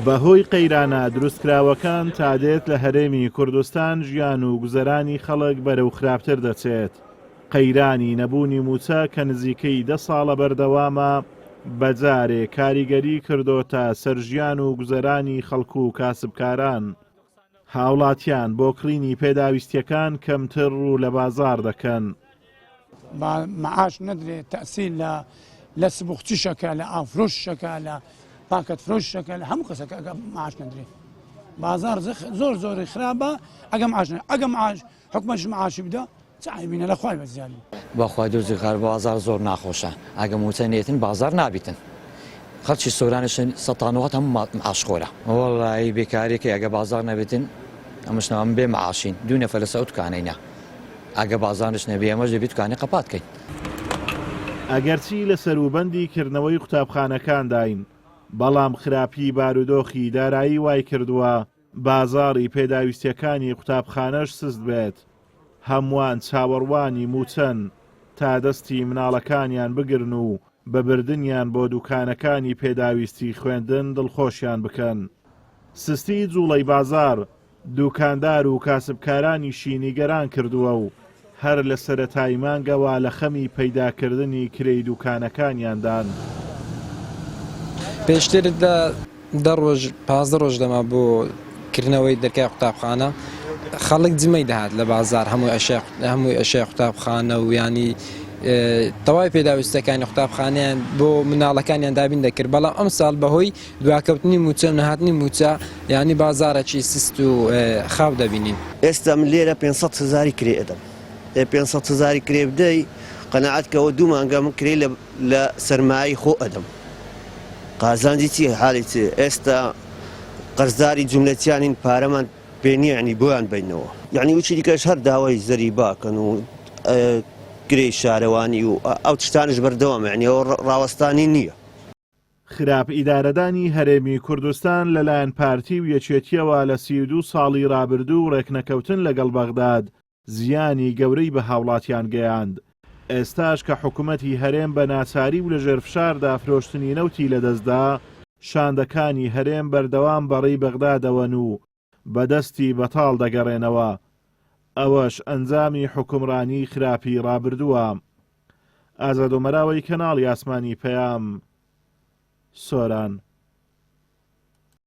بەهۆی قەیرانە دروستکراوەکان تادێت لە هەرێمی کوردستان ژیان و گوزەرانی خەڵک بەرەو خراپتر دەچێت. قەیرانی نەبوونی مووچە کە نزیکەی دە ساڵە بەردەوامە، بەجارێ کاریگەری کردۆتە سەر ژیان و گوزەرانی خەڵک و کاسبکاران. هاوڵاتیان بۆ کڕینی پێداویستییەکان کەمتر ڕوو لە بازاڕ دەکەن. با معاش نەدرێ تەئسیر لە لە سبوخچیشەکە لە ئاوفرۆششەکە لە پاکەت فرۆششەکە لە هەموو کەسەکە ئەگە معاش نەدرێ بازار زۆر زۆری خراپە ئەگە معاش ئەگە معاش حکومەتش معاشی بدا چ عەیبینە لە خوای بەزیانی. بەخوای دۆزی غار بازار زۆر ناخۆشە ئەگە موچە نێتن بازار نابیتن خەڵکی سۆرانیش سەتا نۆهەت هەموو معاش خۆرە. وەڵایی بێکاریەکەی ئەگە بازاڕ نەبێتن ئەمەش ناوە بێ معاشین دوو نەفەر لەسەر ئەو دوکانەینە ئەگە بازاڕش نەبێ ئەمەش دەبێ دوکانی قەپات کەین. ئەگەرچی لە سەروبەندی کردنەوەی قوتابخانەکانداین، بەڵام خراپی بارودۆخی دارایی وایکردووە بازاڕی پێداویستییەکانی قوتابخانەش سست بێت، هەمووان چاوەڕوانی مووچەن تا دەستی مناڵەکانیان بگرن و بە بردنیان بۆ دوکانەکانی پێداویستی خوێندن دڵخۆشیان بکەن. سستی جوڵەی بازاڕ دوکاندار و کاسبکارانیشی نیگەران کردووە و هەر لە سەرەتای مانگەوە لە خەمی پەیداکردنی کرێی دوکانەکانیاندان. پێشتر لە دە ڕۆژ 15 ڕۆژ دەما بۆ کردنەوەی دەرکای قوتابخانە خەڵک جمەی دەهات لە بازار هەموو ئەشیا هەمووی ئەشیای قوتابخانە و ینی تەواوی پێداویستەکانی قوتابخانەیان بۆ مناڵەکانیان دابین دەکرد بەڵام ئەم ساڵ بەهۆی دواکەوتنی مووچە و نەهاتنی مووچە یانی بازاڕێکی سست و خاو دەبینین. ئێستا من لێرە 500 هەزاری کرێ ئەدەم ئێ 500 هەزاری کرێ بدەی قەناعەت کە ئەوە دوو مانگە من کرێ لە لە سەرمایەی خۆ ئەدەم قازانجی چی حالی چ ئێستا قەرزاری جوملەچیانین پارەمان پێ نییە یعنی بۆیان بینەوە یعنی وچی دیکەش هەر داوای زەریبا کەن و کرێی شارەوانی و ئەو شتانش بەردەوامە یعنی ئەوە ڕاوەستانی نییە. خراپ ئیدارەدانی هەرێمی کوردستان لەلایەن پارتی و یەکێتیەوە لە 32 ساڵی رابردوو و رێکنەکەوتن لەگەڵ بەغداد زیانی گەورەی بە هاوڵاتیان گەیاند، ئێستاش کە حکومەتی هەرێم بە ناچاری و لەژێر فشاردا فرۆشتنی نەوتی لەدەستدا، شاندەکانی هەرێم بەردەوام بەڕێی بەغدادەوەن و بە دەستی بەتاڵ دەگەڕێنەوە، ئەوەش ئەنجامی حوکمڕانی خراپی ڕابردووە. ئازاد ئۆمەراوەی کەناڵی ئاسمانی پەیام، سۆران.